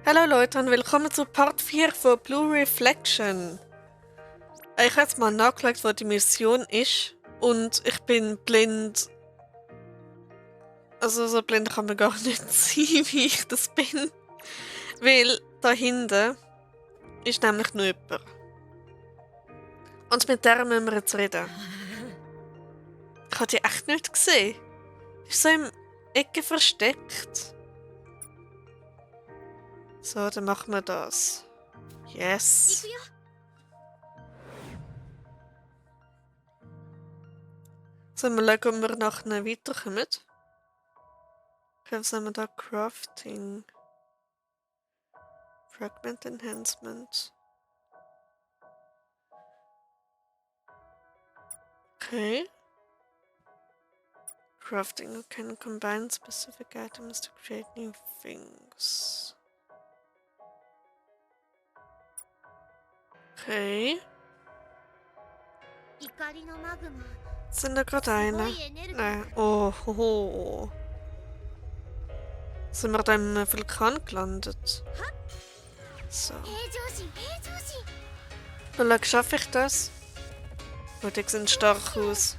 Hallo Leute und willkommen zu Part 4 von Blue Reflection. Ich habe jetzt mal nachgeschaut, wo die Mission ist und ich bin blind. Also so blind kann man gar nicht sein, wie ich das bin. Weil da hinten ist nämlich noch jemand. Und mit der müssen wir jetzt reden. Ich habe die echt nicht gesehen. Die ist so im Ecke versteckt. So, dann machen wir das. Yes. So, mal schauen, ob wir nachher weiterkommen. Okay, was haben wir da? Crafting. Fragment Enhancement. Okay. Crafting can combine specific items to create new things. Okay. Sind da gerade eine? Nein. Oh, hoho. Sind wir da im Vulkan gelandet? So. Vielleicht schaffe ich das. Oh, die sehen stark aus.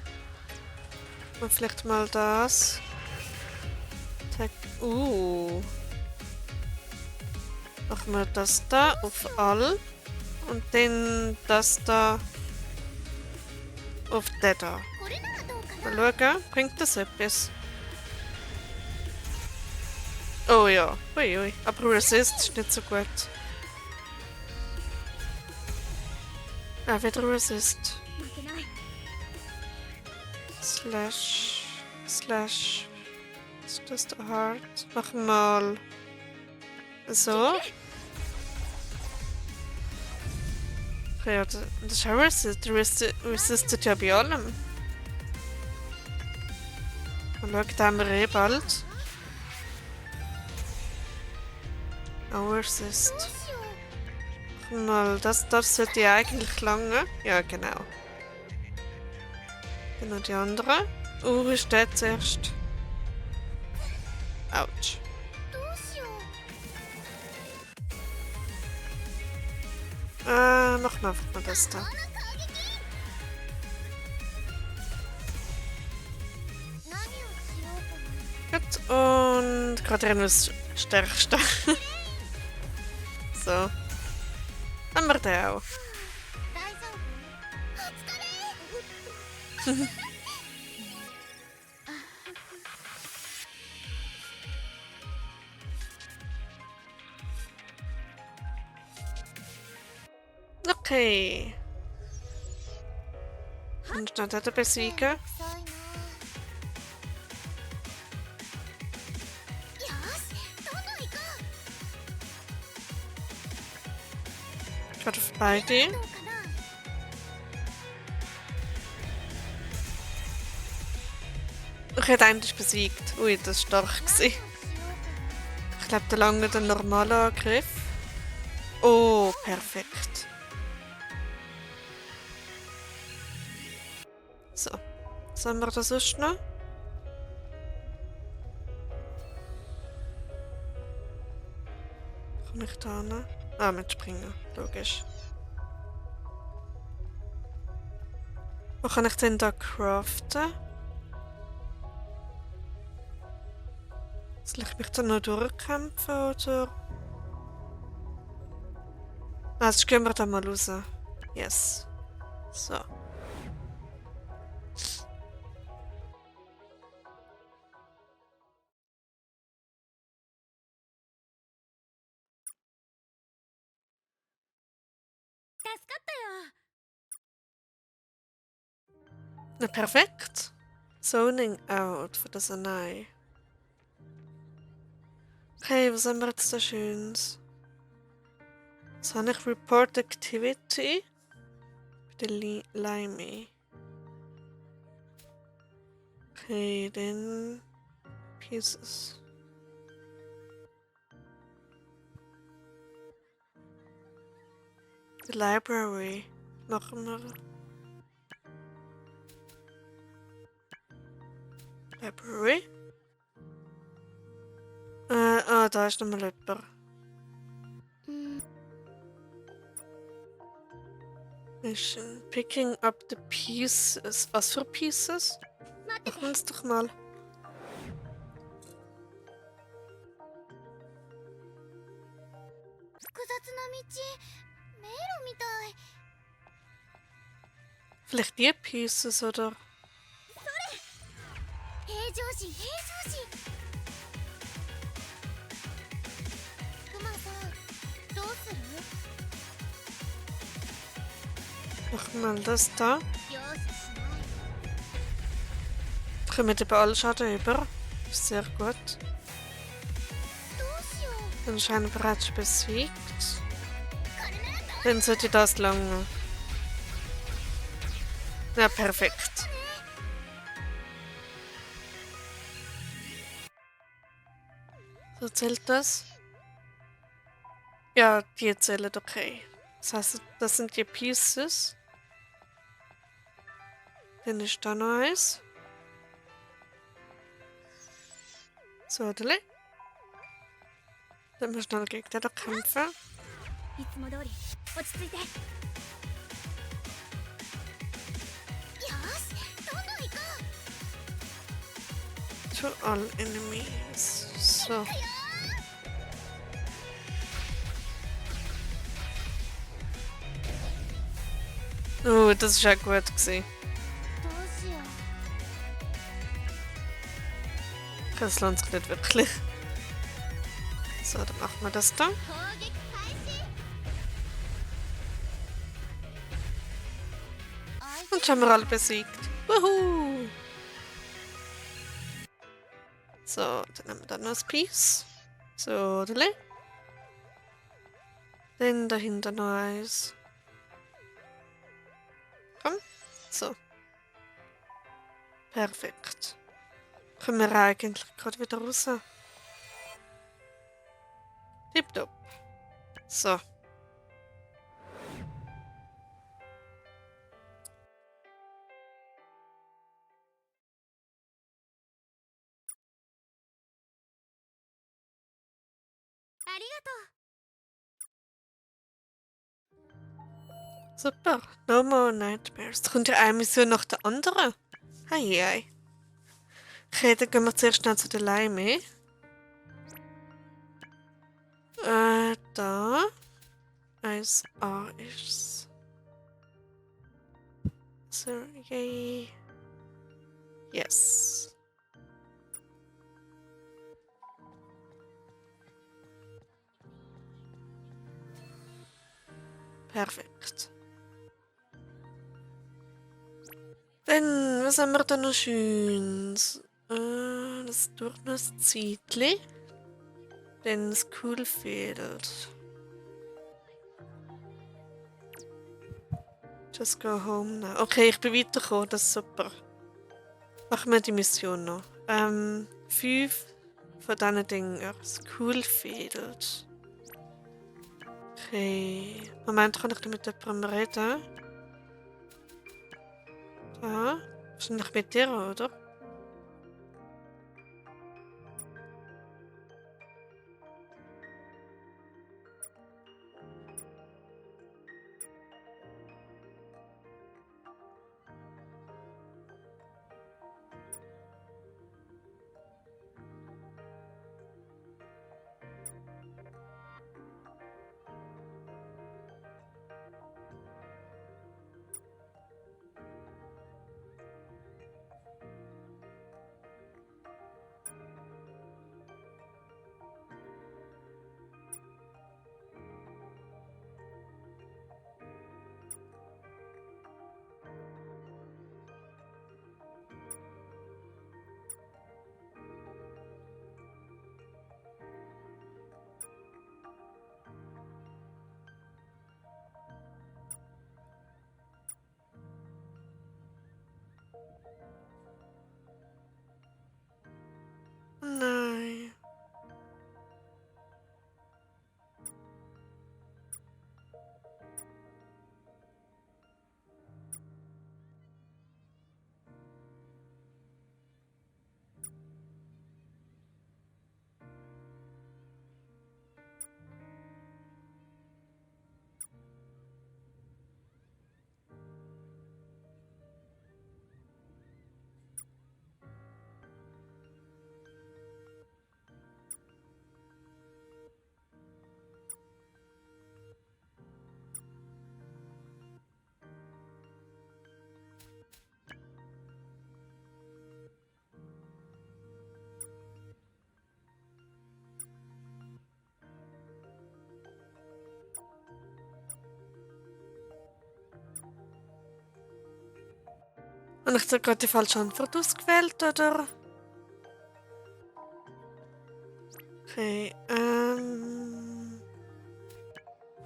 Und vielleicht mal das. Tag. Machen wir das da auf all. Und dann das da auf den da. Mal schauen, bringt das etwas? Oh ja, ui. Aber Resist ist nicht so gut. Ah, wieder Resist. Slash. Ist das der Hard? Machen wir mal so. Ja, das ist auch Resist. Resistet ja bei allem. Und schau, da haben wir eh bald. Auch Resist. Machen wir mal, das sollte ja eigentlich lange. Ja, genau. Dann noch die andere. Ist der zuerst. Autsch. Machen wir einfach mal das da. Gut, und gerade das Stärkste. So. Haben wir den auch. Okay. Und schnell den besiegen. Gerade auf beide. Ich hätte eigentlich besiegt. Ui, das war stark. Ich glaube, der lange den normalen Angriff. Oh, perfekt. So. Was haben wir da sonst noch? Kann ich da hin? Ah, mit Springen. Logisch. Wo kann ich denn da craften? Soll ich mich da noch durchkämpfen, oder? Ah, jetzt gehen wir da mal raus. Yes. So. Na, perfekt. Zoning out für das Anei. Okay, was haben wir jetzt da Schönes? Was habe ich? Report Activity. Bei der Limey. Okay, dann Pieces. The Library. Machen wir. Library. Da ist nochmal jemand. Mission. Picking up the pieces. Was für Pieces? 待ってて Machen wir es doch mal. 複雑な道迷路みたい Vielleicht die Pieces, oder? 平常心平常心クマさんどうする Machen wir mal das da. 容赦しない Kommen wir alle Schaden über. Sehr gut. どうしよう Anscheinend bereits besiegt. これならどう Dann sollte das lange. Ja, perfekt. So zählt das? Ja, die zählen okay. Das heißt, das sind die Pieces. Dann ist da noch eins. So, Dele. Dann müssen wir schnell gegen den da kämpfen. いつも通り落ち着いてよしどんどん行こ To all enemies. So. Oh, das ist ja gut gewesen. うどうしよう Das lohnt sich nicht wirklich. So, dann machen wir das da. 攻撃開始 Und schon haben wir alle besiegt. Wuhu! So, dann haben wir da noch das Piece. So, Dele. Dann dahinter noch eins. Komm. So. Perfekt. Können wir eigentlich gerade wieder raus. Tipptopp. So. Super. No more nightmares. Da kommt ja eine Mission nach der anderen. Hei. Okay, dann gehen wir zuerst schnell zu der Leime. Da. 1A ist's. So, yay. Yes. Perfekt. Dann, was haben wir da noch Schönes? Das dauert noch ein Zeitchen. Dann das Coolfield. Just go home now. Okay, ich bin weitergekommen, das ist super. Machen wir die Mission noch. 5 von diesen Dingen. Schoolfield. Okay. Moment, kann ich noch mit jemandem reden? Da. Wahrscheinlich mit dir, oder? Und ich habe gerade die falsche Antwort ausgewählt, oder? Okay,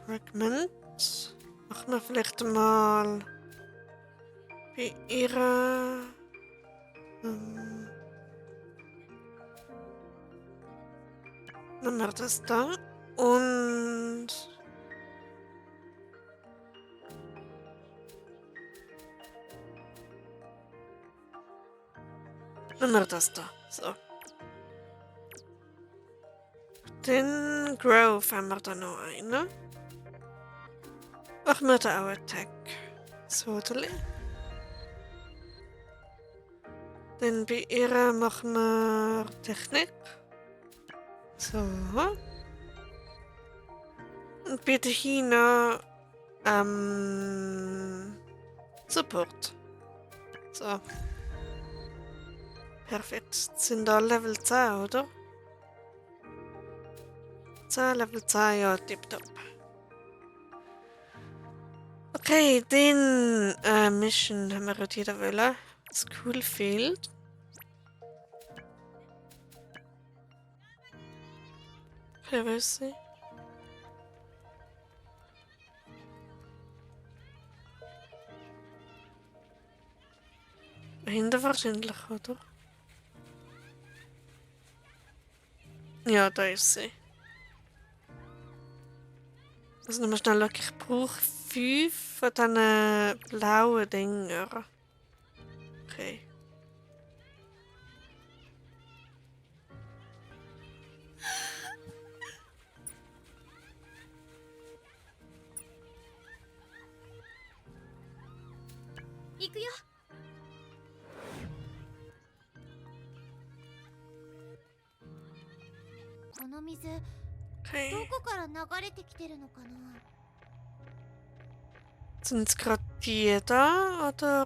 Fragment. Machen wir vielleicht mal bei ihrer. Nehmen wir das da. Und. Nehmen wir das da. So. Den Grove haben wir da noch einen. Machen wir da auch Attack. So, dann bei ihr machen wir Technik. So. Und bei der China Support. So. Perfekt. Jetzt sind da Level 10, oder? 10, Level 10, ja, tipptopp. Okay, den Mission haben wir heute jeder wollen. Schoolfield. Okay, wo ist sie? Hinten wahrscheinlich, oder? Ja, da ist sie. Also nochmal schnell schauen, ich brauche 5 von diesen blauen Dinger. Okay. Okay. Sind es gerade die da, oder?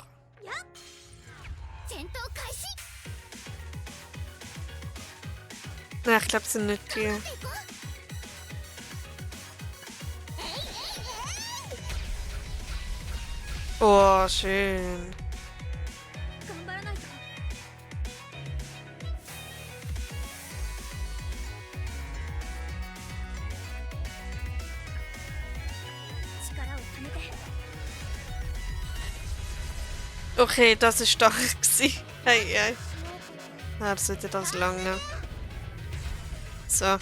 Nein, ich glaube, es sind nicht die. Oh, schön. Okay, das ist stark gewesen. Hey, hey. Ah, das wird ja das lange. So.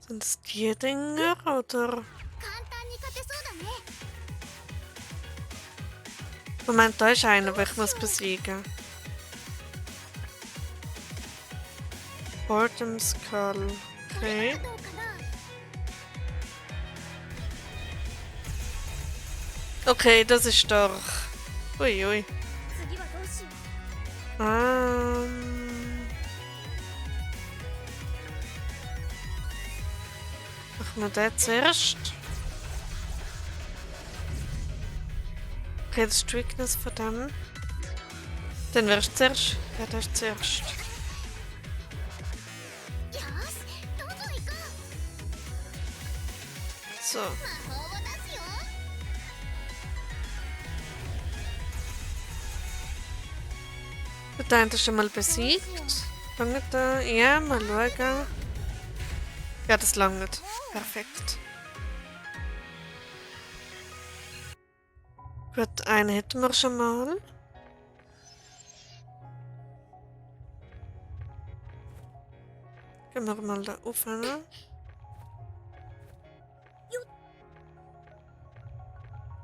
Sind es die Dinger, oder? Moment, da ist einer, aber ich muss besiegen. Boredom Skull. Okay. Okay, das ist stark. Uiui. Machen wir den zuerst. Okay, das ist die Weakness von dem. Dann wärst du zuerst. Ja, das ist zuerst. So. Der eine ist schon mal besiegt. Langt da? Ja, mal schauen. Ja, das langt. Perfekt. Gut, einen hätten wir schon mal. Gehen wir mal da rauf.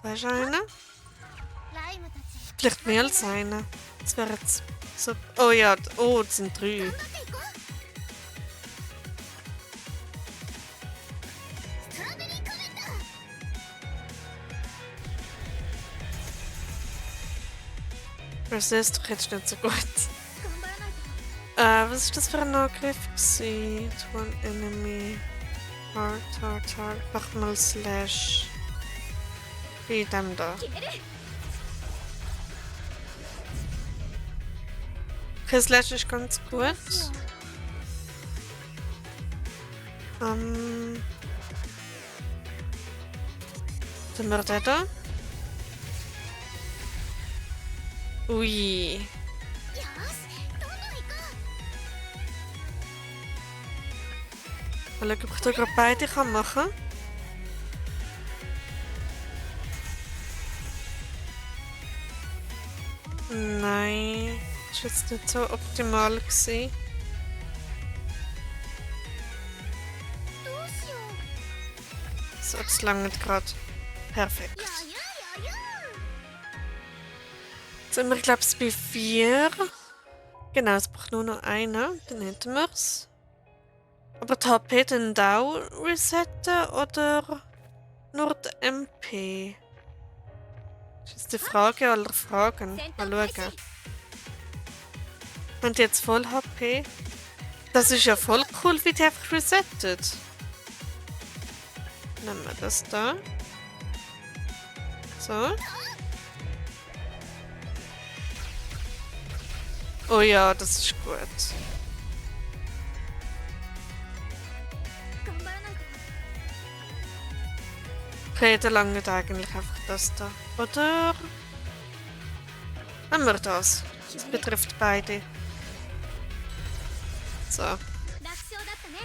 Da ist einer. Vielleicht mehr als einer. Das wäre jetzt so. Oh ja, oh, das sind 3. Das ist doch jetzt nicht so gut. Was ist das für ein Angriff? To one enemy. Hard. Mach mal Slash. Wie dem da. Okay, Slash ist ganz gut. Dann wir den da. Ui. よしどんどん行こ Mal schauen, ob ich da gerade beide kann machen. Nein, das war jetzt nicht so optimal gewesen. うどうしよう So, das langt gerade. Perfekt. やややや Jetzt sind wir, glaube ich, bei 4. Genau, es braucht nur noch einen, dann hätten wir es. Aber die HP dann auch resetten oder nur die MP? Das ist jetzt die Frage aller Fragen. 戦 Mal 闘開 schauen. 始 Haben die jetzt voll HP? Das ist ja voll cool, wie die einfach resettet. Nehmen wir das da. So. Oh ja, das ist gut. 頑張らないと Okay, dann langt eigentlich einfach das da. Oder? Nehmen wir das. Das betrifft beide. So. 楽勝だったね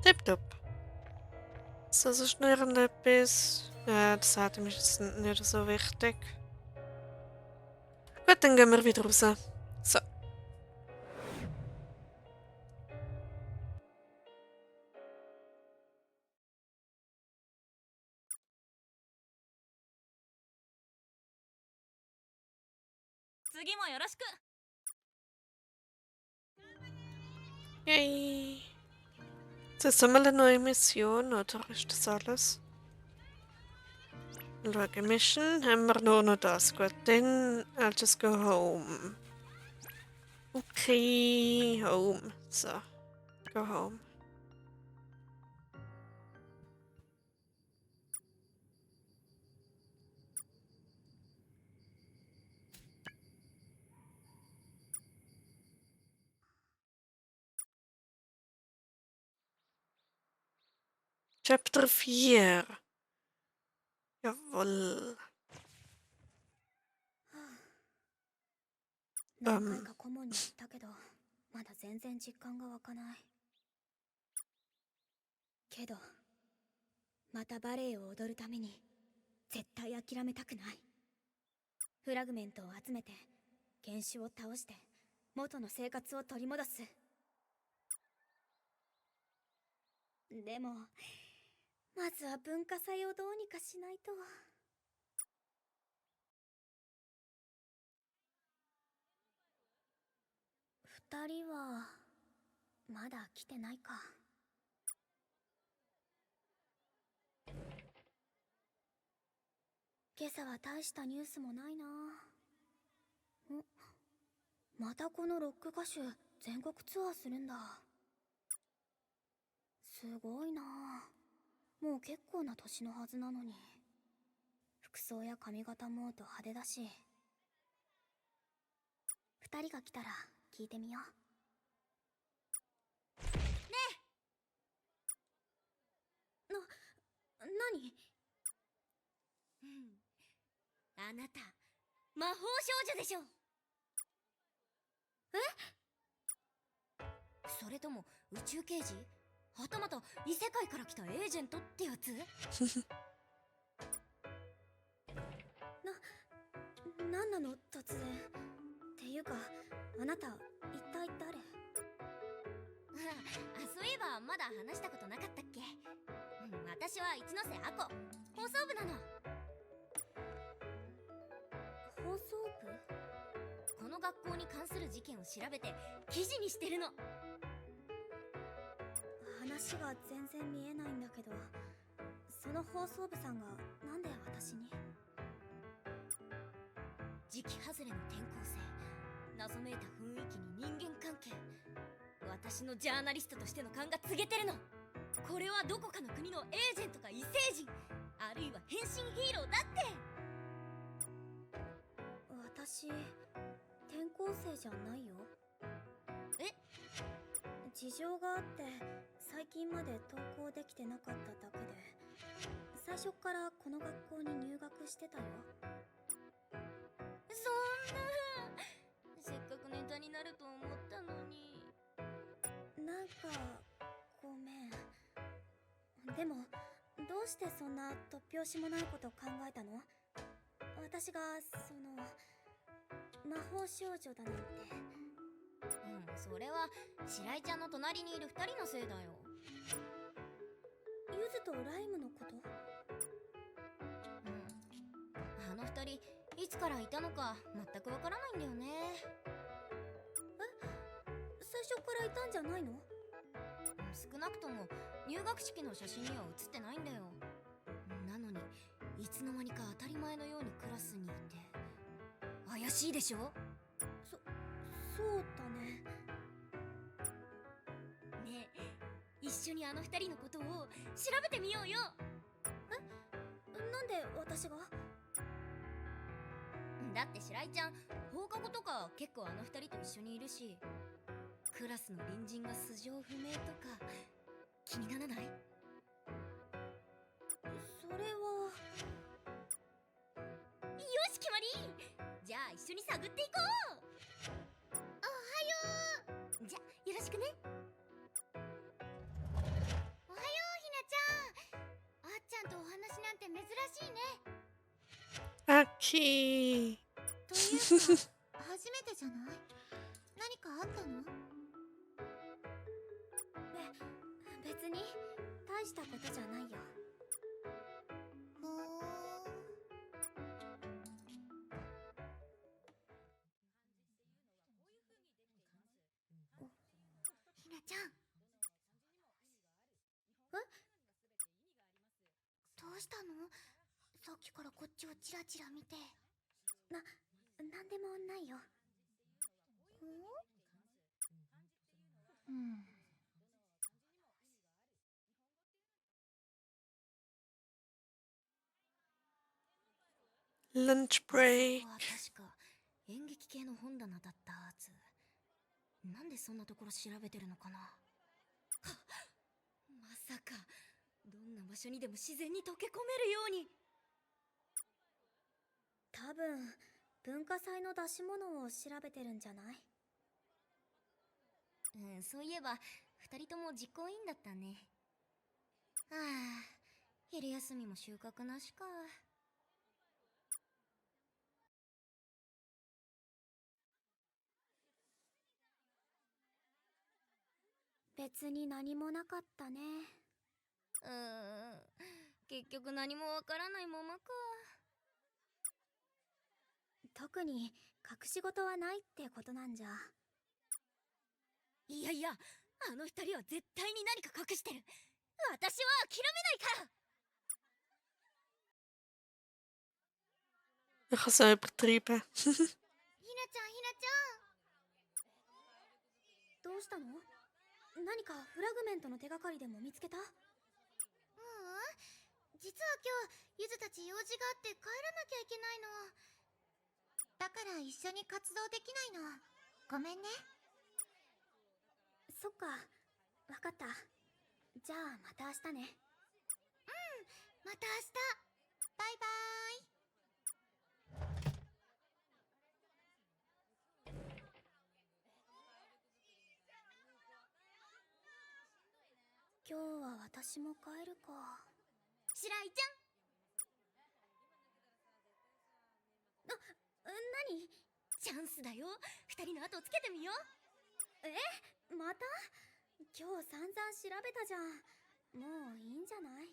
Tipptopp. So, sonst noch irgendetwas? Ja, das Item ist jetzt nicht so wichtig. Gut, dann gehen wir wieder raus. So. Yay. Ist das mal eine neue Mission, oder ist das alles? Schauen, Mission haben wir nur noch das. Gut, dann I'll just go home. Okay, home. So, go home. Chapter 4. Jawohl. 何回か顧問に言ったけどまだ全然実感が湧かないけどまたバレエを踊るために絶対諦めたくないフラグメントを集めて原種を倒して元の生活を取り戻すでもまずは文化祭をどうにかしないと二人はまだ来てないか今朝は大したニュースもないなまたこのロック歌手全国ツアーするんだすごいなもう結構な年のはずなのに服装や髪型もド派手だし二人が来たら聞いてみようねえ何あなた魔法少女でしょえそれとも宇宙刑事はたまた異世界から来たエージェントってやつなんなの突然っていうかあなた一体誰そういえばまだ話したことなかったっけ私は一ノ瀬亜子放送部なの放送部この学校に関する事件を調べて記事にしてるの話が全然見えないんだけどその放送部さんがなんで私に時期外れの転校生謎めいた雰囲気に人間関係私のジャーナリストとしての勘が告げてるのこれはどこかの国のエージェントか異星人あるいは変身ヒーローだって私転校生じゃないよえ実事情があって最近まで登校できてなかっただけで、最初からこの学校に入学してたよ。そんな、せっかくネタになると思ったのに。なんかごめん。でもどうしてそんな突拍子もないこと考えたの？私が魔法少女だなんて。それは白井ちゃんの隣にいる2人のせいだよ。ゆずとライムのこと？あの2人いつからいたのか全くわからないんだよね。最初からいたんじゃないの？少なくとも入学式の写真には写ってないんだよ。なのにいつの間にか当たり前のようにクラスにいて怪しいでしょ。そうだね。ねえ、一緒にあの2人のことを調べてみようよ。なんで私が？だって白井ちゃん放課後とか結構あの2人と一緒にいるし、クラスの隣人が素性不明とか気にならない？それは。よし決まり。じゃあ一緒に探っていこう。おはよう。じゃよろしくね。おはようひなちゃん。あっちゃんとお話なんて珍しいね。秋。というか初めてじゃない？何かあったの？別に大したことじゃないよ。ふーん。ひなちゃん。どうしたの？さっきからこっちをチラチラ見て。なんでもないよ。Lunch break. ここは確か演劇系の本棚だったはず。なんでそんなところ調べてるのかな。はっ、まさかどんな場所にでも自然に溶け込めるように。多分文化祭の出し物を調べてるんじゃない？そういえば2人とも実行委員だったね。はあ、昼休みも収穫なしか。別に何もなかったね。結局何もわからないままか。特に隠し事はないってことなんじゃ。いやいや、あの2人は絶対に何か隠してる。私は諦めないから。 Dat was zo übertrieben. ひなちゃん、ひなちどうしたの？何かフラグメントの手がかりでも見つけた？ゃん。実は今日ゆずたち用事があって帰らなきゃいけないの。だから一緒に活動できないの。ごめんね。そっか、わかった。じゃあまた明日ね。また明日。バイバーイ。今日は私も帰るか。白井ち何？ゃん、チャンスだよ。2人の後をつけてみよう。また？今日散々調べたじゃん。もういいんじゃない？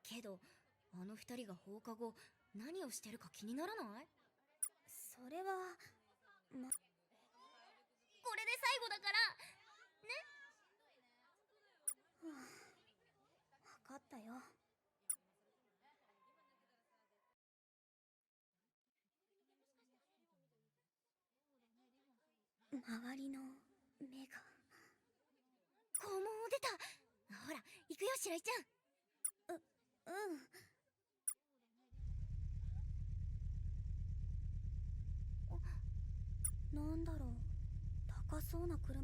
けどあの2人が放課後何をしてるか気にならない？それはこれで最後だからね。分かったよ。周りの目が。肛門を出た。ほら行くよ白井ちゃん。なんだろう、高そうな車。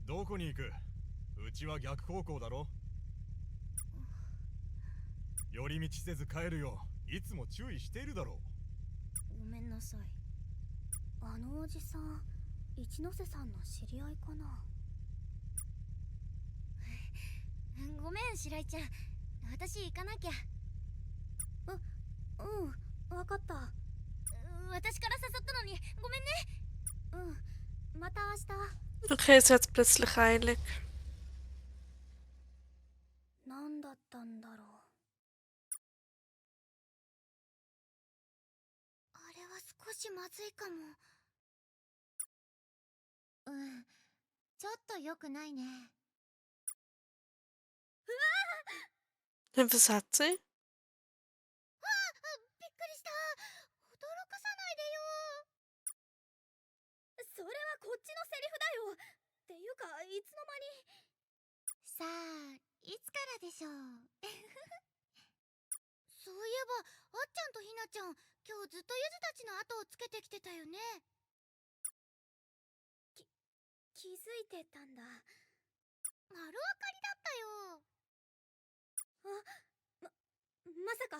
どこに行く？うちは逆方向だろ。寄り道せず帰るよ。いつも注意しているだろう。ごめんなさい。あのおじさん、一ノ瀬さんの知り合いかな。ごめん白井ちゃん、私行かなきゃ。わかった。私から誘ったのにごめんね。また明日。 Okay, ist jetzt plötzlich eilig. 何だったんだろう。あれは少しまずいかも。ちょっと良くないね。Was hat sie? びっくりした。驚かさないでよ。それはこっちのセリフだよ。っていうか、いつの間に。さあ、いつからでしょう。そういえば、あっちゃんとひなちゃん、今日ずっとゆずたちの後をつけてきてたよね。気づいてたんだ。丸分かりだったよ。まさか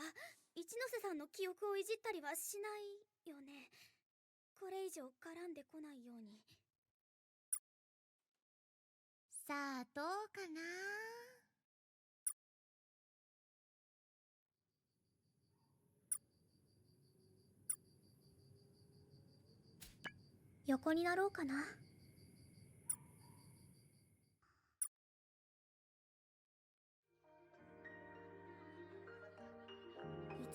一ノ瀬さんの記憶をいじったりはしないよね。これ以上絡んでこないように。さあ、どうかな。横になろうかな。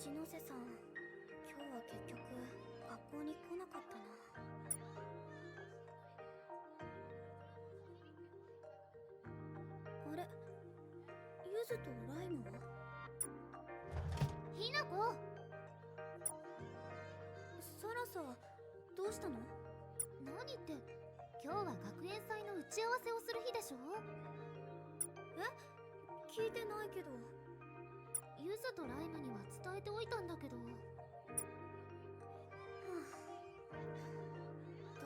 一ノ瀬さん、今日は結局学校に来なかったな。あれ、ゆずとライムは？ひなこ。サラサ、どうしたの？何って、今日は学園祭の打ち合わせをする日でしょ。聞いてないけど。ゆずとライムには伝えておいたんだけど。と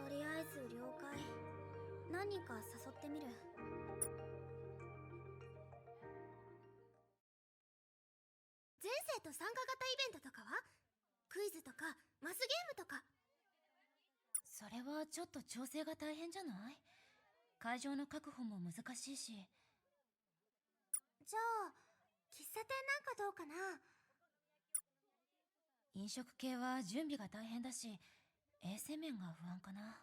りあえず了解。何人か誘ってみる。全生徒参加型イベントとかは？クイズとかマスゲームとか。それはちょっと調整が大変じゃない？会場の確保も難しいし。じゃあ喫茶店なんかどうかな。飲食系は準備が大変だし、衛生面が不安かな。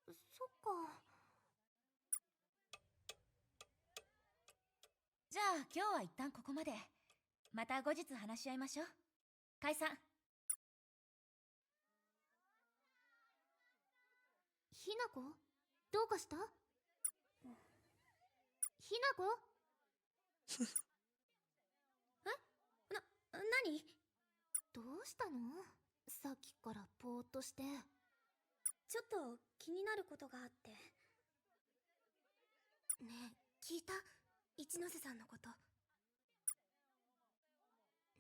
そっか。じゃあ今日は一旦ここまで。また後日話し合いましょう。解散。ひなこ、どうかした？ひなこ？何？どうしたの？さっきからぽーっとして。ちょっと気になることがあって。ねえ、聞いた？一ノ瀬さんのこと。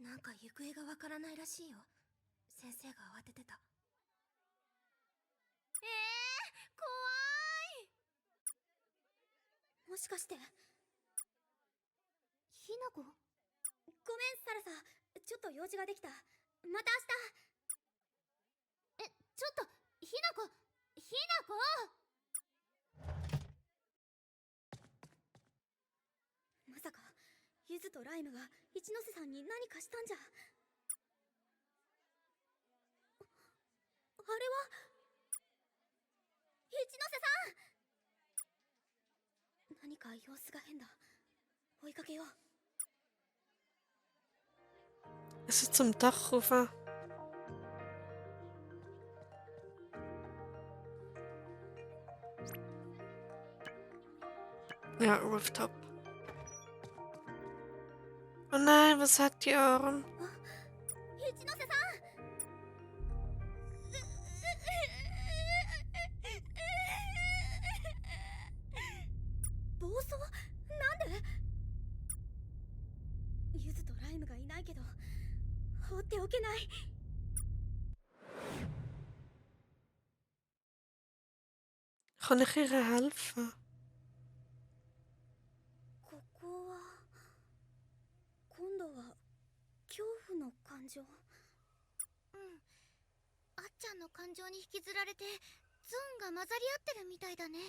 なんか行方がわからないらしいよ。先生が慌ててた。怖い。もしかして。ひなこ？ごめんサラサ、ちょっと用事ができた。またちょっとひなこ、ひなこ。まさかゆずとライムが一ノ瀬さんに何かしたんじゃ。あれは一ノ瀬さん。何か様子が変だ。追いかけよう。 Ist sie zum Dach rauf? Ja, Rooftop. Oh nein, was hat die Ohren? 一ノ瀬さん。暴走？なんで？ゆずとライムがいないけど放っておけない。Kann ich ihr helfen? ここは今度は恐怖の感情。うん。あっちゃんの感情に引きずられてゾーンが混ざり合ってるみたいだね。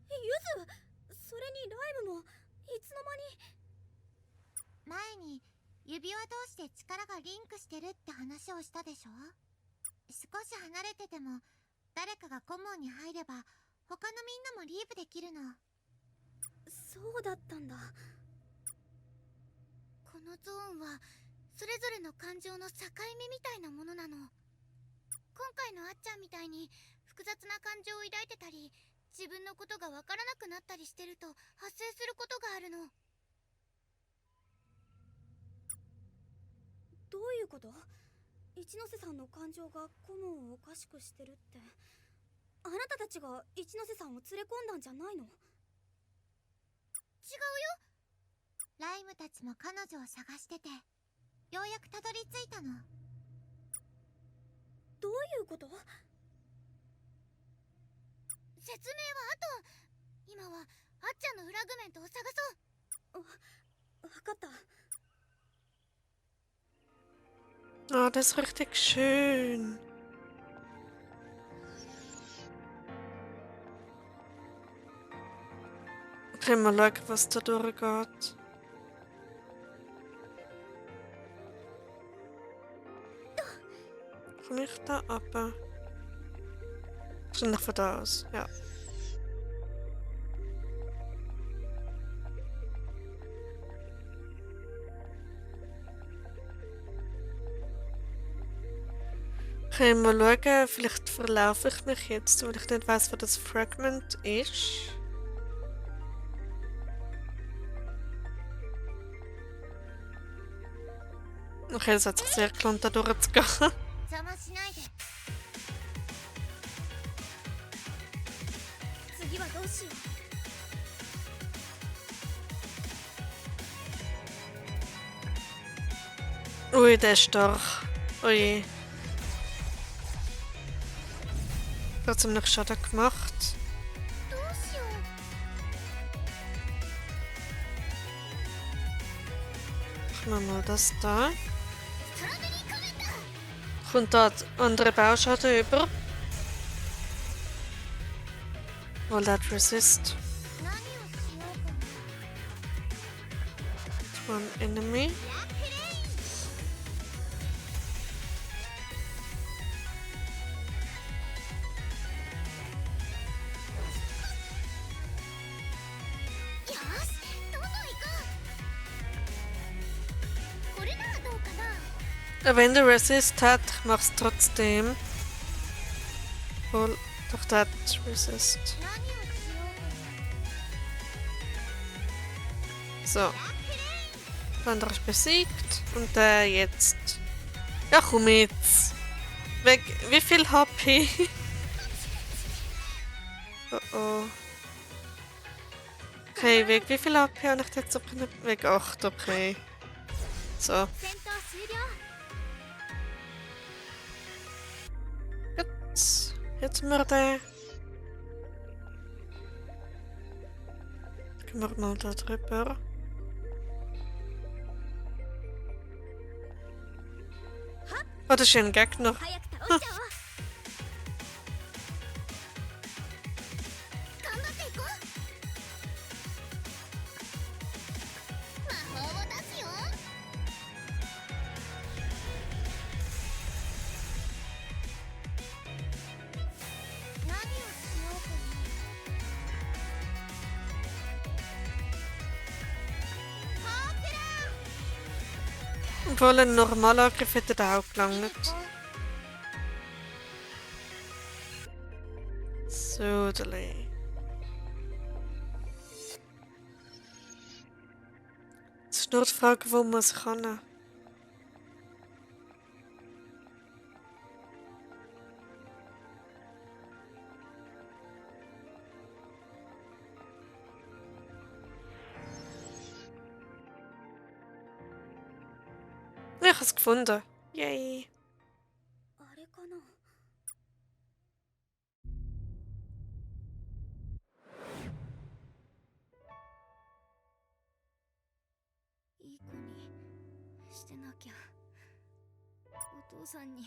ゆず、それにライムもいつの間に。前に指輪同士で力がリンクしてるって話をしたでしょ。少し離れてても誰かがコモンに入れば他のみんなもリーブできるの。そうだったんだ。このゾーンはそれぞれの感情の境目みたいなものなの。今回のあっちゃんみたいに複雑な感情を抱いてたり自分のことがわからなくなったりしてると発生することがあるの。どういうこと？一ノ瀬さんの感情がコモンをおかしくしてるって、あなたたちが一ノ瀬さんを連れ込んだんじゃないの？違うよ。ライムたちも彼女を探しててようやくたどり着いたの。どういうこと？説明は後。今はあっちゃんのフラグメントを探そう。わかった。 Ah, das ist richtig schön. Können wir schauen, was da durchgeht. Komme ich da runter? Wahrscheinlich von da aus, ja. Können wir schauen, vielleicht verlaufe ich mich jetzt, weil ich nicht weiss, wo das Fragment ist. Okay, es hat sich sehr gelohnt, da durchzugehen. 邪魔しないで。次はどうしよう。 Ui, der ist stark. Ui. Hat ziemlich Schaden gemacht. どうしよう。 Machen wir mal das da. トラベリーコメント。 Kommt da andere Bauschaden über? Will that resist 何をしようかな。 one enemy? ラックレイン。よし、どんどん行こう。これならどうかな。 Wenn der Resist hat, ich mach's trotzdem. Wohl, doch der hat Resist. 何をしようかな。 So, ラックレイン。 der andere ist besiegt. Und der jetzt. Ja, komm jetzt. Weg, wie viel HP? Oh oh. Okay, weg, wie viel HP habe ich jetzt? Weg 8, okay. So, 戦闘終了。 gut. Jetzt haben wir den. Gehen wir mal da drüber. Oh, das ist ein Gegner. 早く倒しちゃおう。頑張っていこう。魔法を出すよ。何をしようかな。ハークラ Obwohl ein normaler Angriff hätte da auch gelangt. So, Dele. Es ist nur die Frage, wo man es kann. Ja, ich habe es gefunden. Yay. あれかな。してなきゃ。お父さんに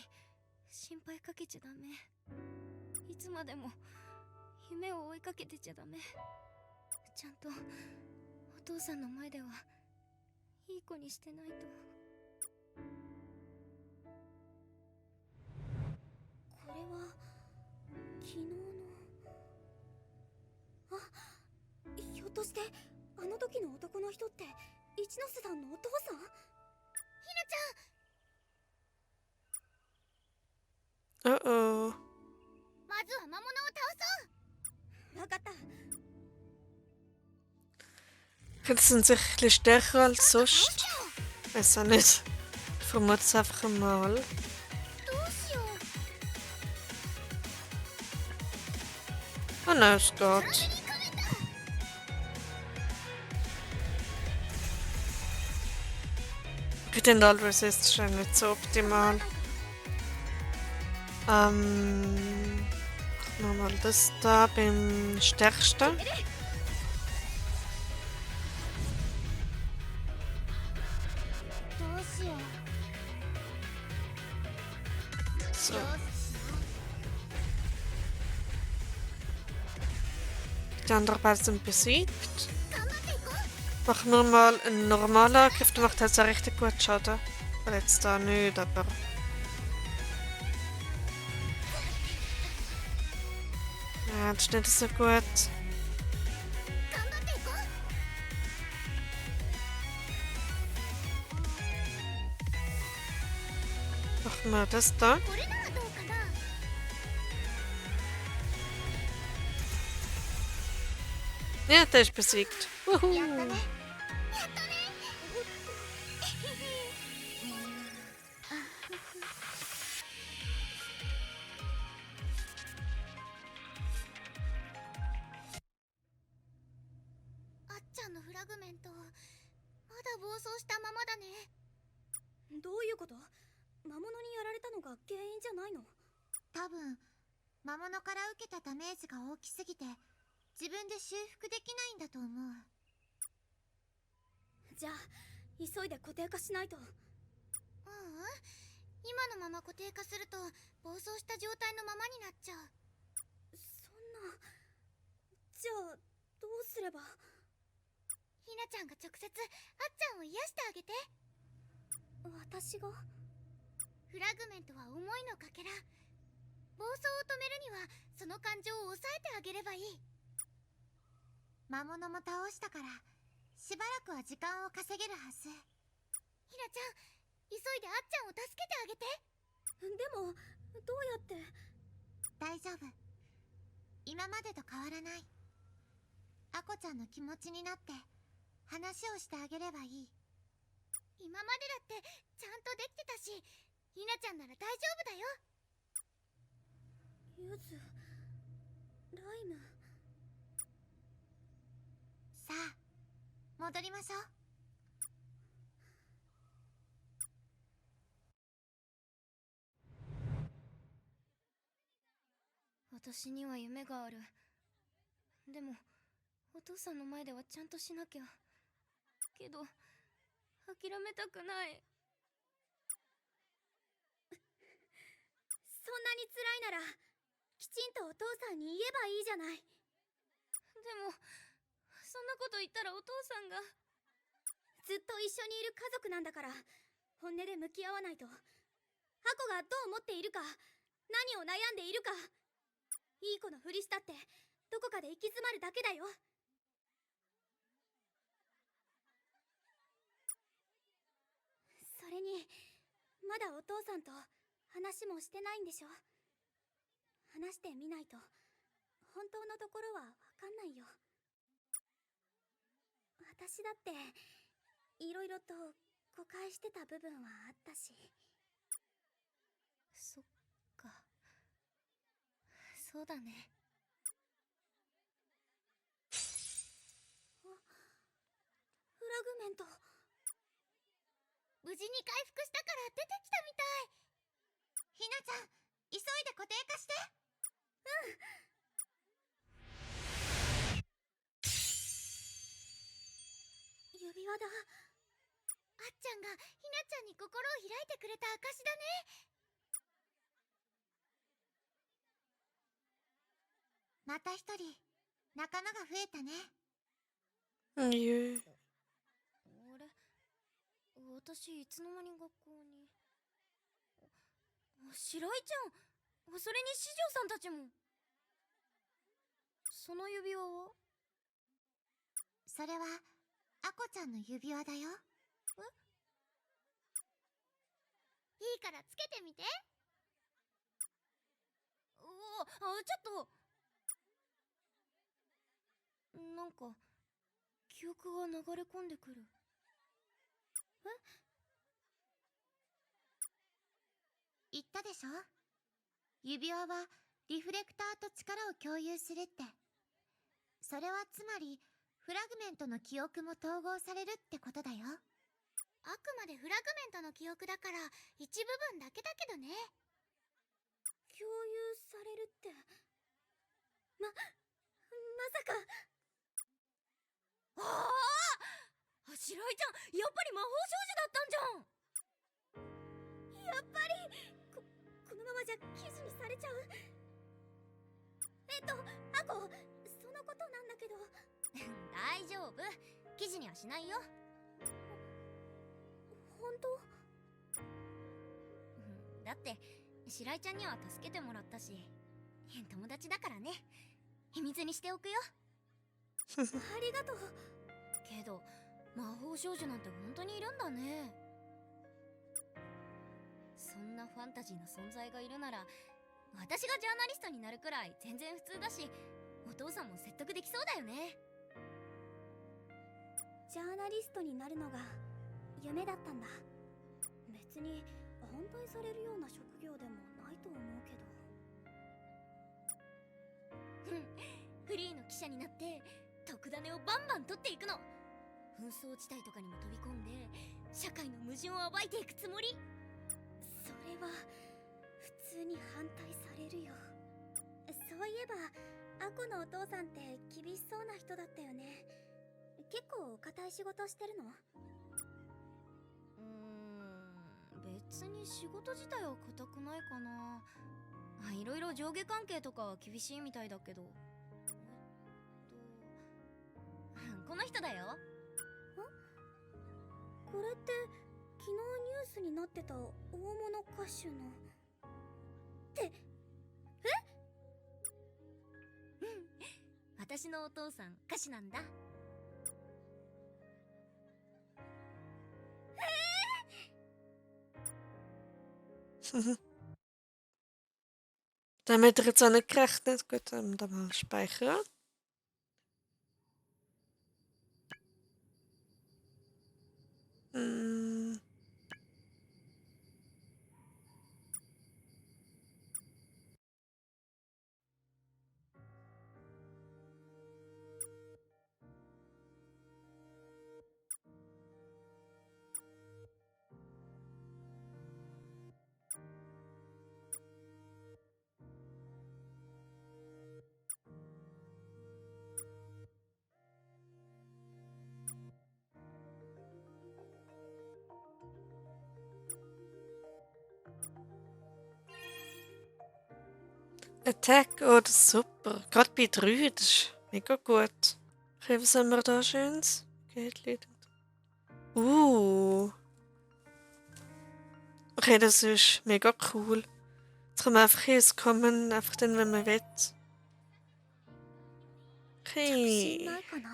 心配かけちゃダメ。いつまでも夢を追いかけてちゃダメ。ちゃんとお父さんの前ではいい子にしてないと。これは昨日の。ひょっとしてあの時の男の人って一ノ瀬さんのお父さん？Uh oh. まずは魔物を倒そう。わかった。 Jetzt sind sie ein bisschen stärker als sonst. Weiß auch nicht. Ich vermute es einfach mal. どうしよう。 Oh nein, es geht. Retendal Resist ist ja nicht so optimal. Machen wir mal das da beim stärksten. So. Die anderen beiden sind besiegt. Machen wir mal einen normalen Angriff, der macht halt auch richtig gut Schaden. Weil jetzt da nicht, aber... Ja, das ist nicht so gut. Machen wir das da. Ja, der ist besiegt. Wuhu. What? どういうこと？魔物にやられたのが原因じゃないの？多分魔物から受けたダメージが大きすぎて自分で修復できないんだと思う。じゃあ急いで固定化しないと。今のまま固定化すると暴走した状態のままになっちゃう。そんな。じゃあどうすれば？ひなちゃんが直接あっちゃんを癒してあげて。私が？フラグメントは思いのかけら。暴走を止めるにはその感情を抑えてあげればいい。魔物も倒したからしばらくは時間を稼げるはず。ひなちゃん、急いであっちゃんを助けてあげて。でもどうやって？大丈夫、今までと変わらない。アコちゃんの気持ちになって話をしてあげればいい。今までだってちゃんとできてたし、ひなちゃんなら大丈夫だよ。ゆず、ライム。さあ戻りましょう。私には夢がある。でもお父さんの前ではちゃんとしなきゃ。けど諦めたくない。そんなに辛いならきちんとお父さんに言えばいいじゃない。でもそんなこと言ったらお父さんが。ずっと一緒にいる家族なんだから本音で向き合わないと。アコがどう思っているか、何を悩んでいるか、いい子のふりしたってどこかで行き詰まるだけだよ。それにまだお父さんと話もしてないんでしょ。話してみないと本当のところはわかんないよ。私だっていろいろと誤解してた部分はあったし。そっか、そうだね。フラグメント。無事に回復したから出てきたみたい。ひなちゃん、急いで固定化して。指輪だ。あっちゃんがひなちゃんに心を開いてくれた証だね。また一人仲間が増えたね。Jö. あれ、私いつの間に学校に。白井ちゃん、それに四条さんたちも。その指輪は？それはアコちゃんの指輪だよ。いいからつけてみて。ちょっと。なんか記憶が流れ込んでくる。言ったでしょ、指輪はリフレクターと力を共有するって。それはつまりフラグメントの記憶も統合されるってことだよ。あくまでフラグメントの記憶だから一部分だけだけどね。共有されるって、まさか。白井ちゃん、やっぱり魔法少女だったんじゃん。やっぱりこのままじゃ記事にされちゃう。アコ、そのことなんだけど。大丈夫、記事にはしないよ。本当？だって白井ちゃんには助けてもらったし、友達だからね。秘密にしておくよ。ありがとう。けど魔法少女なんて本当にいるんだね。そんなファンタジーな存在がいるなら、私がジャーナリストになるくらい全然普通だし、お父さんも説得できそうだよね。ジャーナリストになるのが夢だったんだ。別に反対されるような職業でもないと思うけど。フリーの記者になって特ダネをバンバン取っていくの。紛争地帯とかにも飛び込んで社会の矛盾を暴いていくつもり。それは普通に反対されるよ。そういえばアコのお父さんって厳しそうな人だったよね。結構固い仕事してるの？別に仕事自体は固くないかな。いろいろ上下関係とかは厳しいみたいだけど。この人だよ。これって昨日ニュースになってた大物歌手のって私のお父さん歌手なんだ。Damit er jetzt auch nicht gerechnet. Gut, dann mal speichern. Hm. Attack, oh, das ist super. Gerade bei 3, das ist mega gut. Okay, was haben wir da Schönes? Okay, okay, das ist mega cool. Jetzt kann man einfach hier ins Kommen, einfach dann, wenn man will. 着信 Okay. ないかな。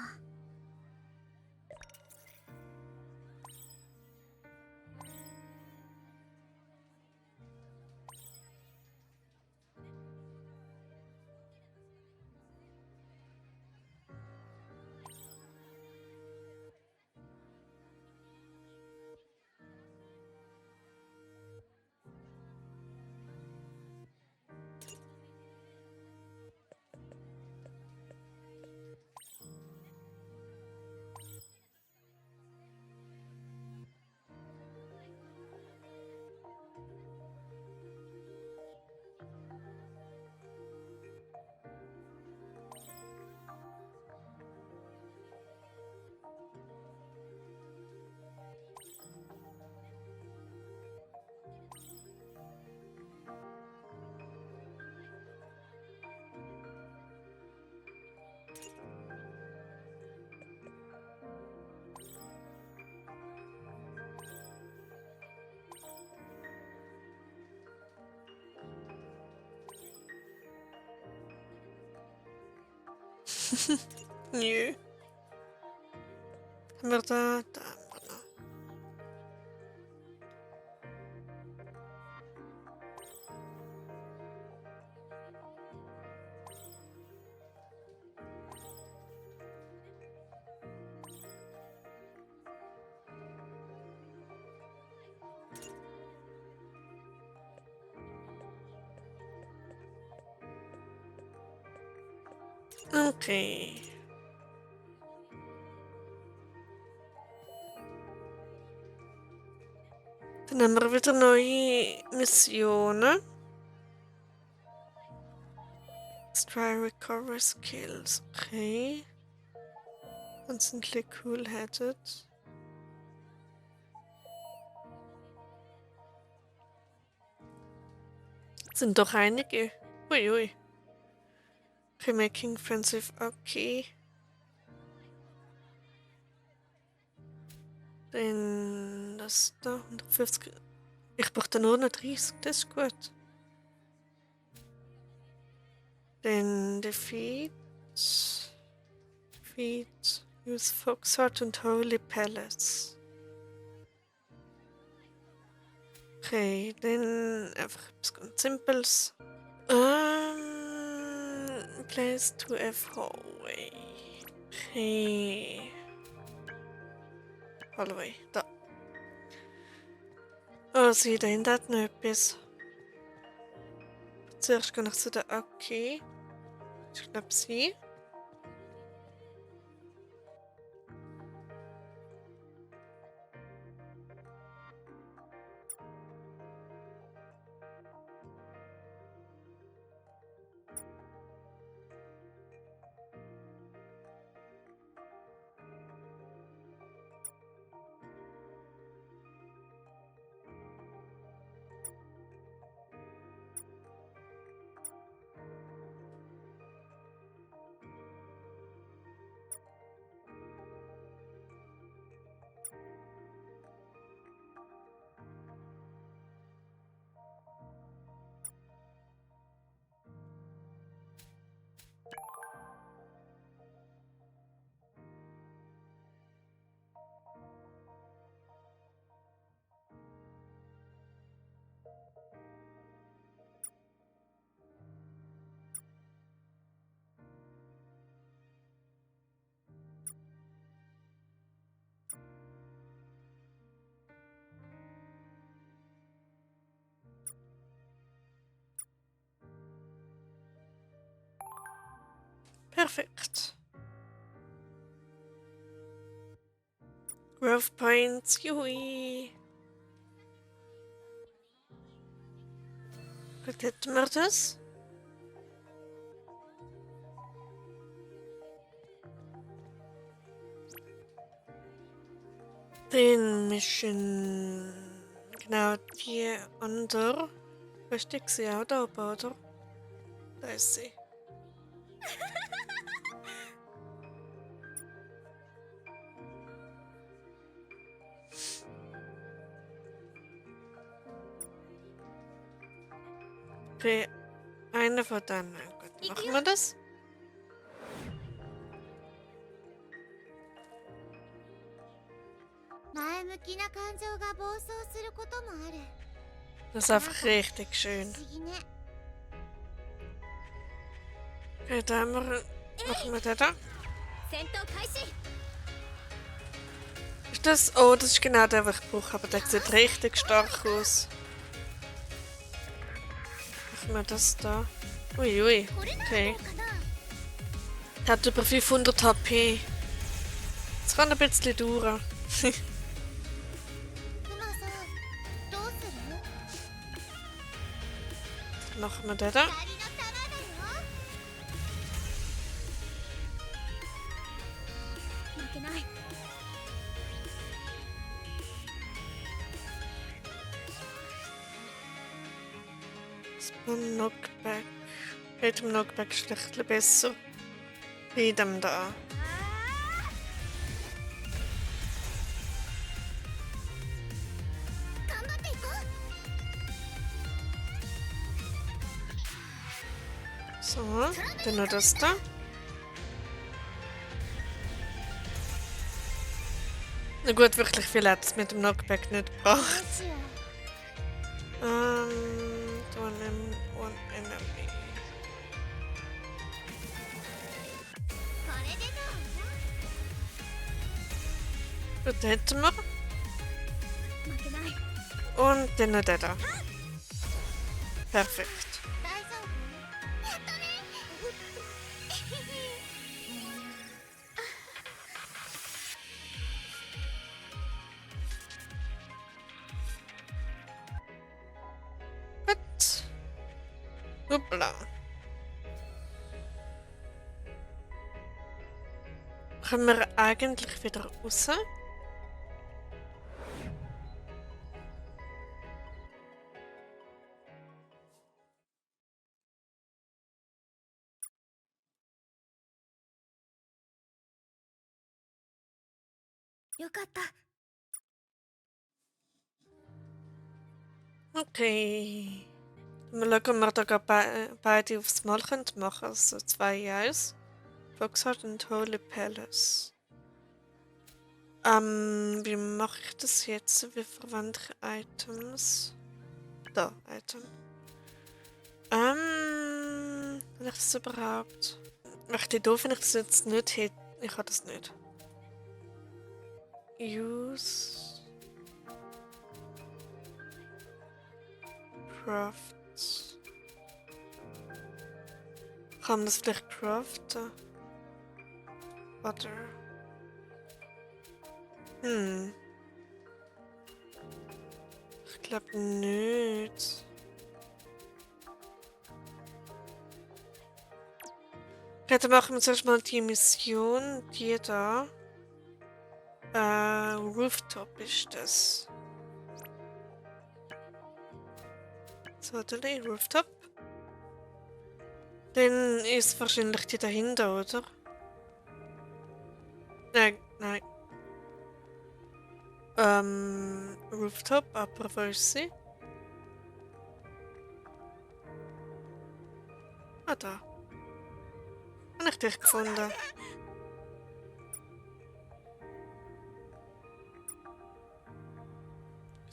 Nö. Haben wir da? Da haben wir noch. Okay. Dann haben wir wieder neue Missionen. Try Recover Skills. Okay. Constantly cool-headed. Sind doch einige. Uiui. Okay, making offensive. Okay. Dann das da. 150. Ich brauche nur noch 30. Das ist gut. Dann Defeat. Defeat. Use Foxheart und Holy Palace. Okay, dann einfach etwas ganz Simples. Place to F hallway. Okay. Hallway, da. Oh, sieh, da hinten hat noch etwas. Zuerst gehe ich zu der Aki. Ich glaube, sie. Perfekt. Growth Points, juhui. Gut, hätten wir das? Den Mission. Genau, die andere. Richtig, sie auch da oben, oder? Da ist sie. Okay, eine von denen. Gut, machen wir das? 前向きな感情が暴走することもある。 Das ist einfach richtig 不 schön. 思議ね。 Okay, da haben wir. Machen wir den da. 戦闘開始。 Ist das? Oh, das ist genau der, den ich brauche, aber der sieht richtig stark aus. Machen wir das da. Uiui, これなら okay. どうかな。 Der hat über 500 HP. Das kann ein bisschen dauern. クマさん、どうする？ Machen wir den da. 二人の玉だよ。負けない。 Spawn Knockback. Mit dem Knockback ist ein bisschen besser. Bei dem da. So, dann noch das da. Na gut, wirklich viel hat es mit dem Knockback nicht どう gebracht. しよう One enemy. これでどう Gut, den hätten wir. 負けない Und den noch der da. Perfekt. 大丈夫やったねGut. Hoppla. Können wir eigentlich wieder raus?「よかった」 Okay. Mal schauen, ob wir da beide aufs Mal machen können. Also 2 in 1. Foxheart und Holy Palace. Wie mache ich das jetzt? Wie verwende ich Items? Da, Item. Will ich das überhaupt? Echt doof, wenn ich das jetzt nicht hätte. Ich habe das nicht. Use. Craft. Kann man das vielleicht craften? Oder? Ich glaube nicht. Okay, dann machen wir zuerst mal die Mission. Die da. Rooftop ist das. So, der Rooftop. Dann ist wahrscheinlich die dahinter, oder? Nein, nein. Rooftop, aber wo ist sie? Ah, da. Habe ich dich gefunden.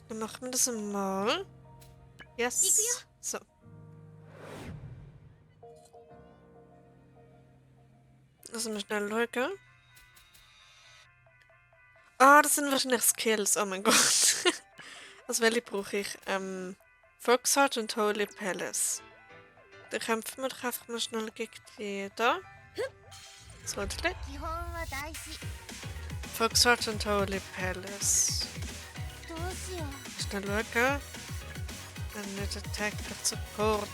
Dann machen wir das einmal. Yes. So. Lass mal schnell schauen. Ah, das sind wahrscheinlich Skills. Oh mein Gott. Also welche brauche ich? Foxheart und Holy Palace. Dann kämpfen wir doch einfach mal schnell gegen die da. So, die 基本は大事 Foxheart und Holy Palace. どうしよう Schnell schauen. And nicht Attack, but Support.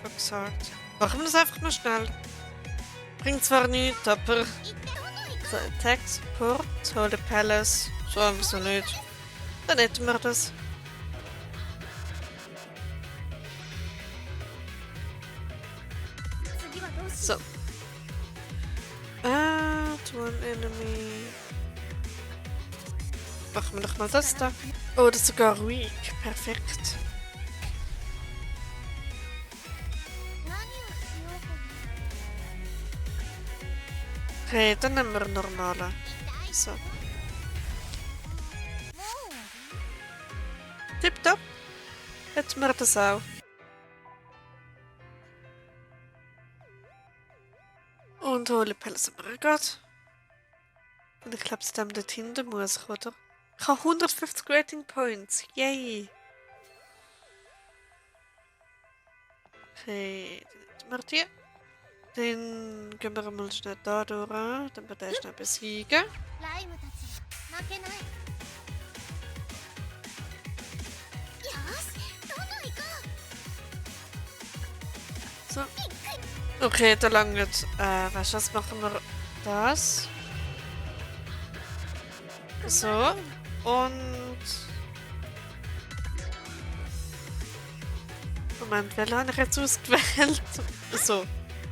Foxheart. Machen wir das einfach mal schnell. Bringt zwar nichts, aber... 行ってどの行く So, Attack, Support, Holy Palace. So einfach so nicht. Dann hätten wir das. So. One enemy. Machen wir doch mal das da. Oh, das ist sogar weak. Perfekt. 何をしようか Okay, dann nehmen wir einen normalen. So. もう Tipptopp. Hätten wir das auch. Und Holy Palace haben wir gerade. Und ich glaube, es dem dort hinten muss ich, oder? Ich habe 150 Rating Points. Yay! Okay, dann hätten wir die. Dann gehen wir mal schnell da durch, dann wir den schnell besiegen. ライムたちは負けないよしどんどん行こ So. Okay, da langt. Weißt du was, machen wir das. So. Und... Moment, welchen habe ich jetzt ausgewählt? So.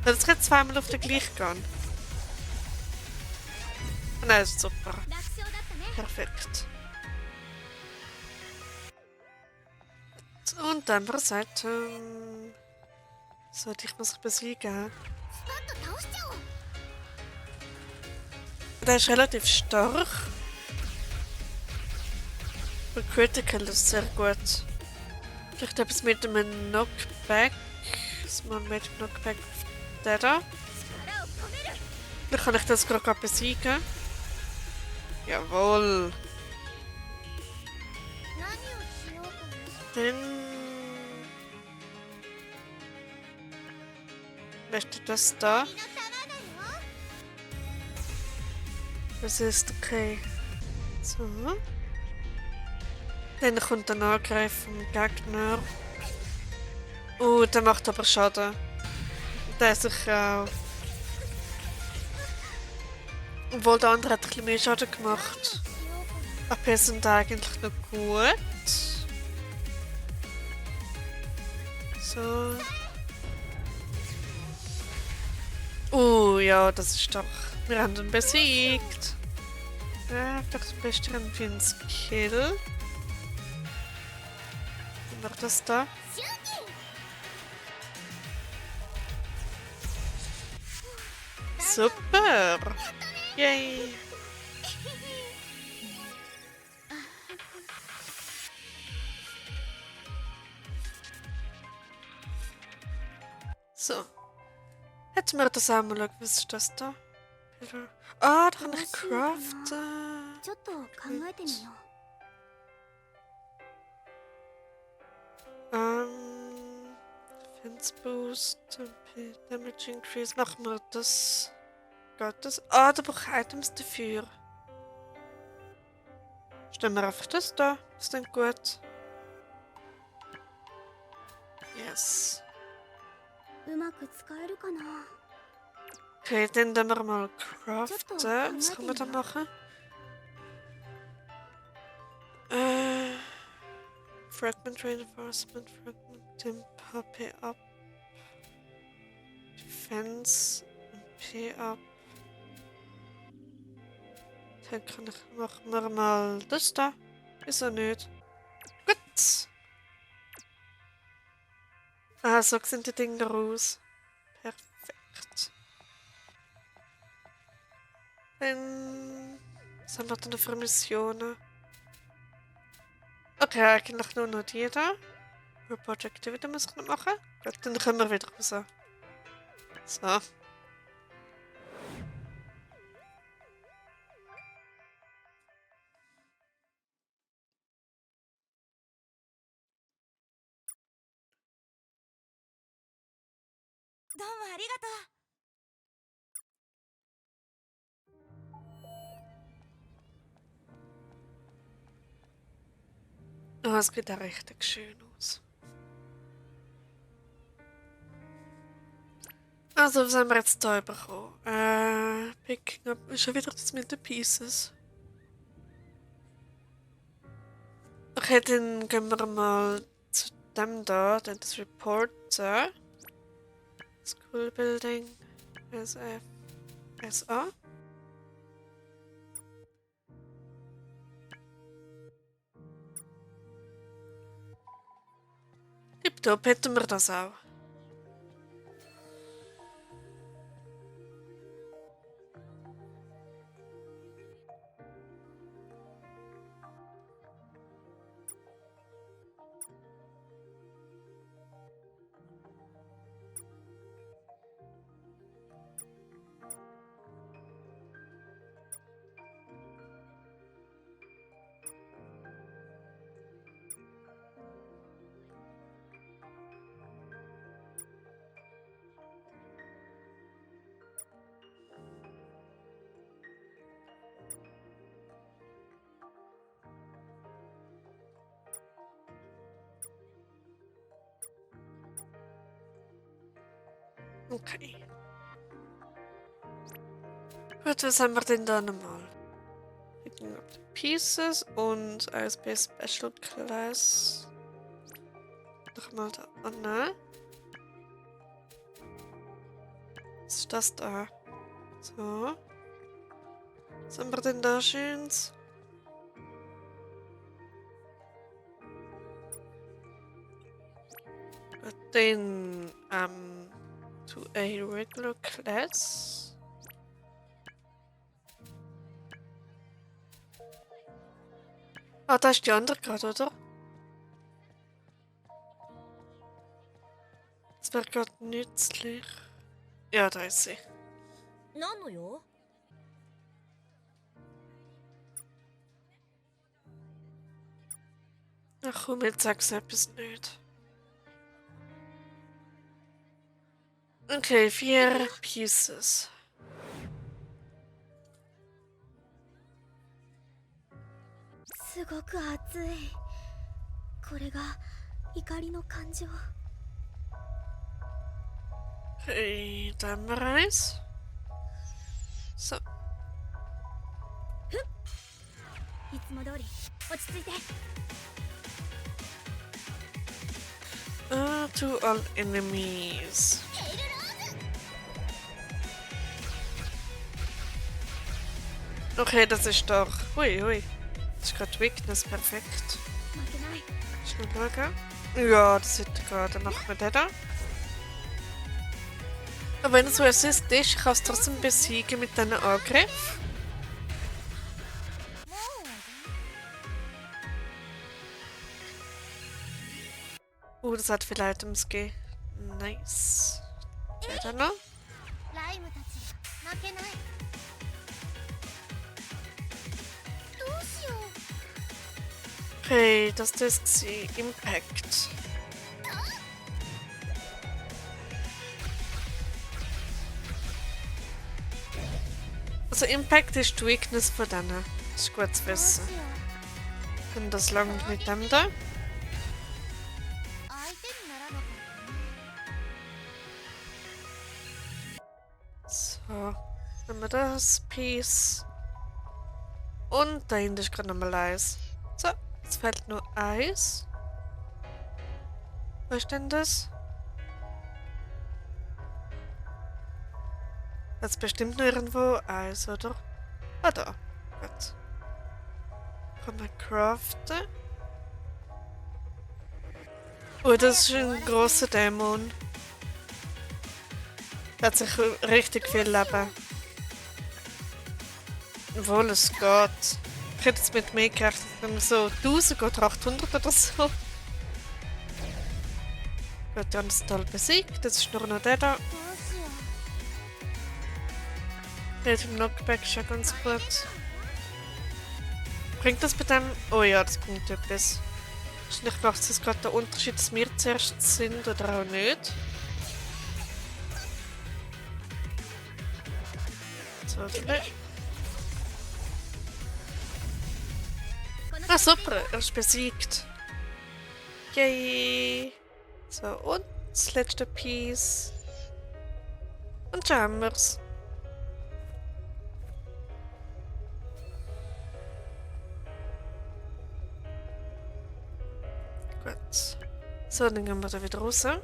Soll es jetzt zweimal auf den gleich gehen? Nein, ist super. 楽勝だったね Perfekt. Und dann andere Seite. Sollte ich muss besiegen. うスパッと倒しちゃおう Der ist relativ stark. Aber Critical ist sehr gut. Vielleicht etwas mit einem Knockback. Small Magic Knockback auf den da. Dann kann ich das gerade besiegen. Jawohl. 何をしようかな。 Dann... Möchte das da? 君の玉だよ。 Das ist okay. So. Dann kommt ein Angriff vom Gegner. Der macht aber Schaden. Der sicher auch. Obwohl der andere hat ein bisschen mehr Schaden gemacht. Aber wir sind eigentlich noch gut. So. Ja, das ist stark. Wir haben ihn besiegt. Ja, vielleicht bist du irgendwie ein Skill. Wie macht das da? Super! Yay! So. Jetzt wir das einmal schauen. Was ist das da? Da kann ich craften. ちょっと考えてみよう。 Defense Boost, Damage Increase. Machen wir das. Geht das? Da brauche ich Items dafür. Stellen wir einfach das da. Das ist dann gut. Yes. うまく使えるかな。 Okay, dann wir mal craften. Was kann man da machen? Fragment Reinforcement, Fragment Temp, HP up. Defense, MP up. Dann machen wir mal das da. Ist er nicht. Gut. So sehen die Dinger aus. Perfekt. Dann... Was haben wir denn für Missionen? Okay, eigentlich nur noch die da. Report Activity muss ich noch machen. Gut, dann können wir wieder raus. So. Es sieht auch richtig schön aus. Also, was haben wir jetzt hier bekommen? Picking up. Schon wieder das mit den Pieces. Okay, dann gehen wir mal zu dem da, dann das Reporten. School Building. SF. SA. Tipptopp, hätten wir das auch. Okay. Gut, was haben wir denn da nochmal? Picking up the Pieces und ASB Special Class. Nochmal da unten. Was ist das da? So. Was haben wir denn da Schönes? Gut, den, to a regular class. Ah, da ist die andere gerade, oder? Das wäre gerade nützlich. Ja, da ist sie. 何の用？ Ach komm, jetzt sag's etwas nicht. Okay, 4 Pieces. すごく熱い。これが怒りの感情。 Okay, da haben wir eins. So. いつも通り落ち着いて。 To all enemies. Okay, das ist doch... Hui, hui. Das ist gerade Weakness, perfekt. 負けない。 Schnell schauen. Ja, das sieht gerade. Dann machen wir den da. Aber wenn es so Assist ist, ich kann es trotzdem besiegen mit diesen Angriff. Das hat viele Items gegeben. Nice. Der da noch. ライムたち負けない。どうしよう。 Okay, das ist Impact. Also Impact ist die Weakness von denen. Das ist gut zu どうし wissen. よう。 Und das langt mit dem da. 相手にならなかったね。 So. Nehmen wir das. Peace. Und da hinten ist gerade nochmal eins. So, jetzt fehlt nur eins. Wo ist denn das? Jetzt bestimmt noch irgendwo eins, oder? Ah, da. Gut. Kann man craften. Oh, das ist ein großer Dämon. Der hat sich richtig viel Leben. Obwohl es geht. Ich hätte jetzt mit mehr gerechnet, wenn so 1000 oder 800 oder so. Gut, die haben das Teil besiegt. Jetzt ist nur noch der da. どうしよ Der im Knockback ist ja ganz gut. Bringt das bei dem? Oh ja, das bringt etwas. Wahrscheinlich macht es gerade den Unterschied, dass wir zuerst sind oder auch nicht. So, da. Ah, super, er ist besiegt. Yay! So, und das letzte Piece. Und schon haben wir's. Gut. So, dann gehen wir da wieder raus. Gut.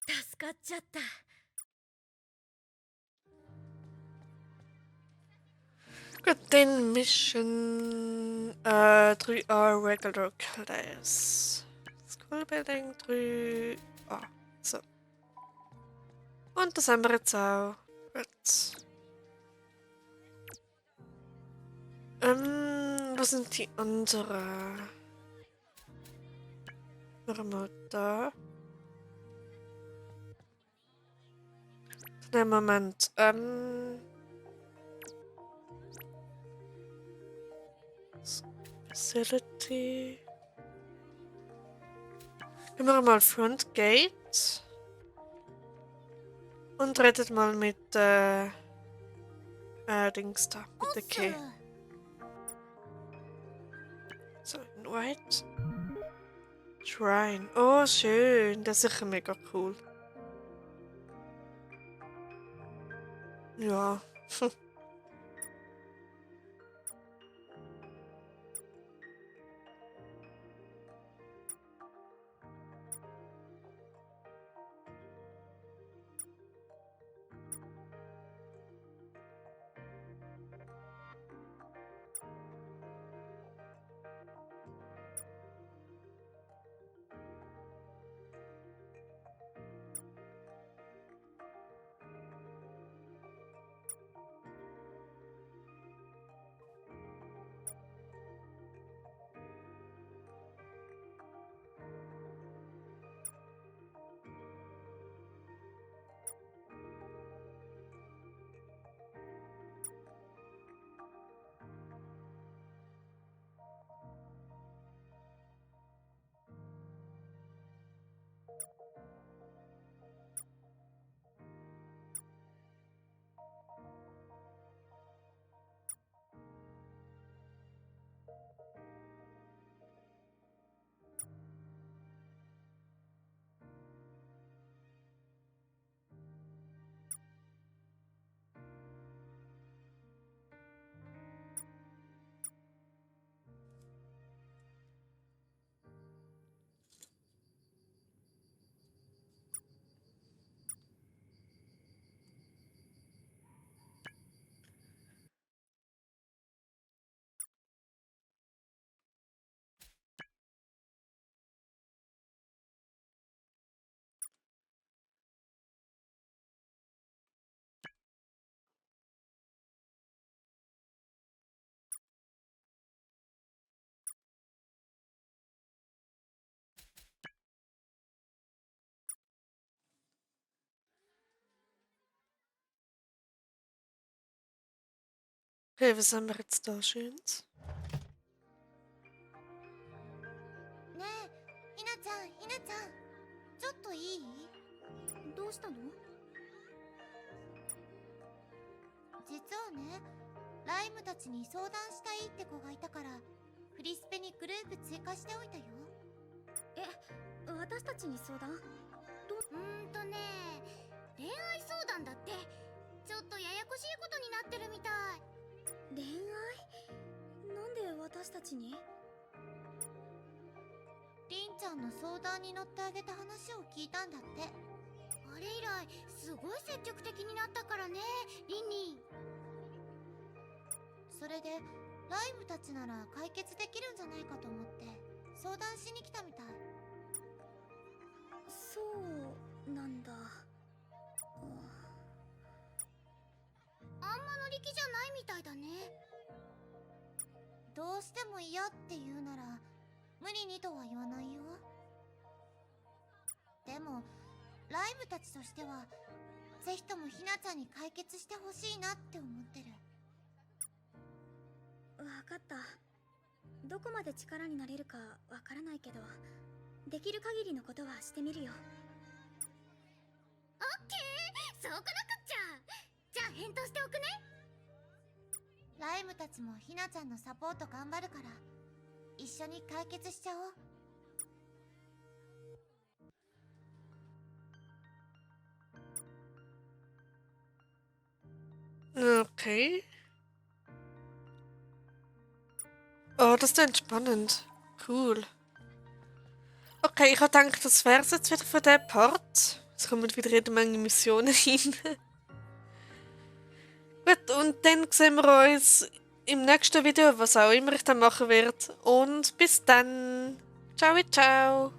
助かっちゃった。 Gut, then Mission 3R Regular Class. School Building 3A. So. Und das haben wir jetzt auch. Gut. Was sind die anderen? Mal da. Nein, Moment. Facility. Gehen wir mal Front Gate. Und redet mal mit Dings da, mit der Key. So, in White. Shrine. Oh, schön. Das ist sicher mega cool. Ja. Okay, was haben wir jetzt da Schönes? ねえひなちゃんひなちゃん、ちょっといい？どうしたの？実はね、ライムたちに相談したいって子がいたからフリスペにグループ追加しておいたよ。私たちに相談？ね、恋愛相談だって。ちょっとややこしいことになってるみたい。恋愛？なんで私たちに？りんちゃんの相談に乗ってあげた話を聞いたんだって。あれ以来すごい積極的になったからね、リンリン。それでライムたちなら解決できるんじゃないかと思って相談しに来たみたい。そうなんだ。あんま乗り気じゃないみたいだね。どうしても嫌って言うなら無理にとは言わないよ。でもライムたちとしてはぜひともひなちゃんに解決してほしいなって思ってる。わかった。どこまで力になれるかわからないけど、できる限りのことはしてみるよ。オッケー、そうこなくっちゃ。じゃあ返答しておくね。ライムたちもひなちゃんのサポート頑張るから一緒に解決しちゃおう。Okay. Oh, das ist spannend. Cool. Okay, ich habe gedacht, das wäre es jetzt wieder von diesem Part. Es kommen wieder jede Menge Missionen rein. Gut, und dann sehen wir uns im nächsten Video, was auch immer ich dann machen werde. Und bis dann. Ciao, ciao.